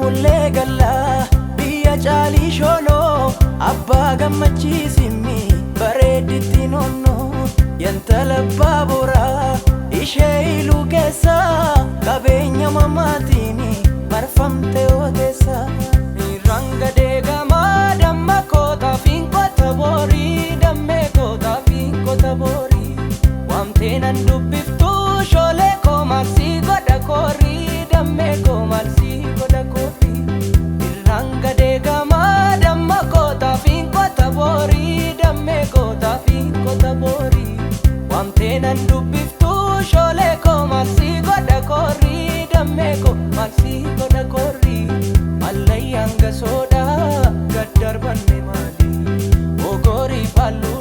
Yoomullee gallaa biyya caalii shoonoo abbaa gammachiisimmi bareedditti noonnoo yantala baaburaa ishee iluu keessa qabeenya mamaatiin marfamte oteessa. Irraan deegamaa damma kootaa fi qota boorii dammee kootaa fi qota boorii waamtee nan dubbiftuu shoolee koo maalsii godha koorii dammee koo maalsii godha koorii. Irraan deegamaa damma kootaa fi qota boorii dammee kootaa fi qota boorii waamtee nan dubbiftuu shoolee koo maalsii godha koorii dammee koo maalsii godha koorii. Allayyaan gasoodhaa gad darbanne maali? Ogorii falluu.